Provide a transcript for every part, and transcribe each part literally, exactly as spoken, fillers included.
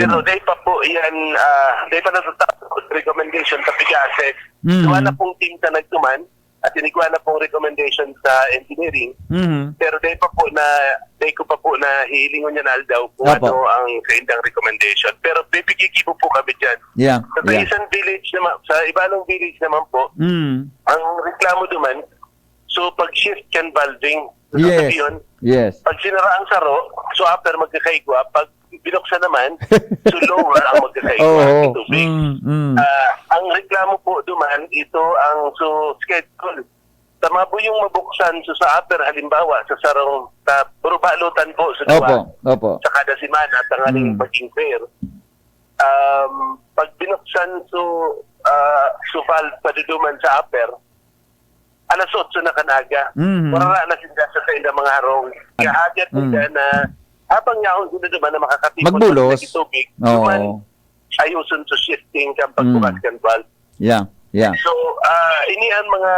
Pero dai pa po yan, ah, dai pa natatapos recommendation sa PIGASEC. Mm. Duwa na pong team sa nagtuman at inigwa na pong recommendation sa engineering. Mhm. Pero dai pa po na, dai ko pa po na hihilingon yan aldaw kung Opo. ano ang kaindang recommendation. Pero pipigigibo po kami dyan. Yeah, Sa yeah. Taisan Village naman, sa Ibalong Village naman po, Mm. ang reklamo duman, so pag-shift kan valving, so Yes. sabi yun, Yes. pag sinara ang saro, so upper magkakaigwa, pag binuksan naman, so lower ang magkakaigwa Oo. ng tubig. Mm, mm. Ah, ang reklamo po duman, ito ang so schedule. Sa mabuyong mabuksan, so sa upper, halimbawa, sa sarong, sa Burubalotan po, sa Opo, duwa, opo. sa kada semana, tanganing Mm. maging fair. Um, pag binuksan, so, ah, so valve paduduman sa upper, alas otso na kan aga. Mhm. Marara na sinda sa saindang mga harong. Ag- Kahagat Mm. nila na habang yaon sila duman na makakatipon Magbulos. ng tubig, Oo. duman ayuson sa shifting kan pagbukas Mm. kan valve. Yeah, yeah. So, ah, ini ang mga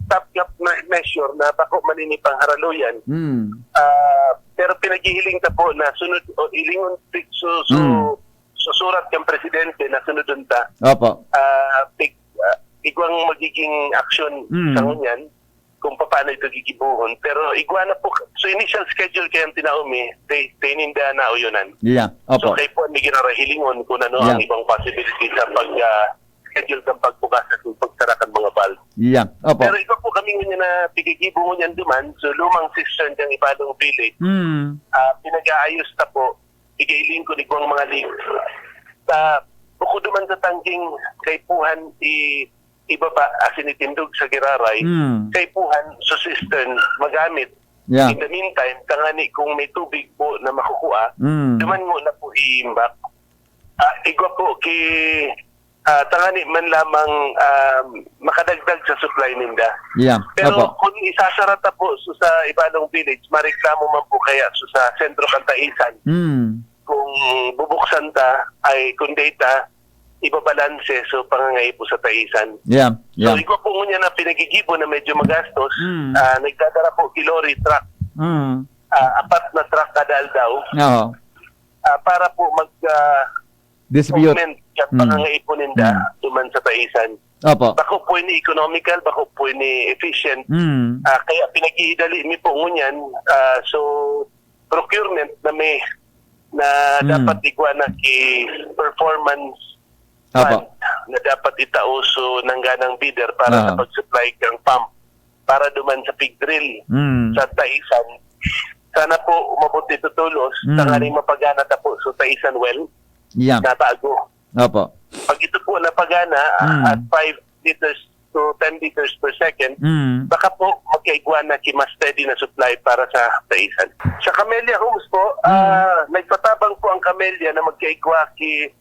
stopgap na measure na bako man ini pangharaloyan. Mm. Ah, pero pinaghihiling ta po na sunod o ilingon, so, so, Mm. susurat kan presidente na sunodon ta. Opo. Ah, pig-, ah, igwang magiging aksyon Mm. sa ngunyan kung paano ito gigibohon. Pero igwa na po, so initial schedule kaya ang tinao mi, they, they ninda nauyonan. Yeah, So opo. kay po, may ginarahilingon kung ano ang Yeah. ibang possibility sa pag, ah, schedule ng pagbukas at yung pagsara kan mga valve. Yeah, opo. Pero iba po kami ngunyan na pigigibo ngunyan duman, so lumang cistern diyang Ibalong Village, Mm. ah, pinag-aayos ta po, igailing ko ni Guang mga leak. Sa, bukod duman sa tangking kaipuhan i-, ibaba, asin itindog sa giraray, Mm. kaipuhan sa cistern magamit. Yeah. In the meantime, tangani kung may tubig po na makukuha, Mm. duman mo na po iimbak. Ah, igwa po ki, ah, tangani man lamang, ah, makadagdag sa supply ninda. Yeah. Pero Opo. kung isasara ta po so sa Ibalong Village, mareklamo man po kaya so sa sentro kan Taisan. Mm. Kung bubuksan ta, ay kung data, ibabalanse so pangangaipo sa Taisan. Yeah, So, yeah. igwa po ngunyan na pinagigibo na medyo magastos. Mm. Ah, nagdadara po ki lorry truck. Mm. Ah, apat na truck kada aldaw. Oo. Ah, para po mag, ah, Distribute. augment sa Mm. pangangaipo ninda Mm. duman sa Taisan. Opo. Bako po ini economical, bako po ini efficient. Mm. Ah, kaya pinag-iidali mi po ngunyan, ah, so procurement na may, na Mm. dapat igwa na ki performance Opo. fund na dapat itao so nangganang bidder para sa Aha. pag-supply kang pump para duman sa pig drill Mm. sa Taisan. Sana po umabot ito tulos, Mm. tanganing mapagana ta po so Taisan well Yeah. na bago. Opo. Pag ito po napagana, ah, Mm. at five liters to ten liters per second, Mm. baka po magkaigwa na ki mas steady na supply para sa Taisan. Sa Camellia Homes po, Mm. ah, nagpatabang po ang Camellia na magkaigwa ki,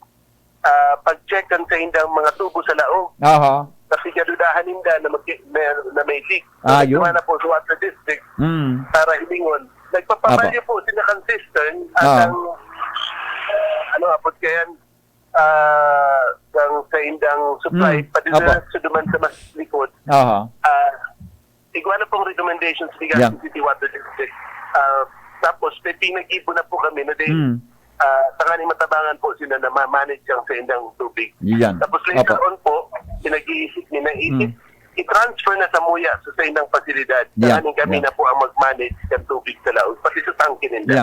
ah, pag-check kan saindang mga tubo sa laog. Aha. Kasi kadudahan ninda na mag-, na, na may leak. So, Ah, yun. nagtuma na po sa Water District Mm. para hilingon. Nagpapabalyo Apo. po sila kan cistern at Ah. ang, ano, apod kayan, ah, ang saindang supply, Mm. padala Apo. sa duman sa mas likod. Aha. Ah, igwa na pong recommendation sa Legazpi Yeah. City Water District. Ah, tapos, may pinag-ibo na po kami na din, Mm. ah, tanganing matabangan po sila na ma-manage ang saindang tubig. Yan. Tapos later Apo. on po, pinag-iisip nila, Mm. i-, i-transfer na sa muya sa saindang pasilidad. Yeah, Tanganing kami yeah. na po ang mag-manage ng tubig sa laog, pati sa tangke ninda. Yeah.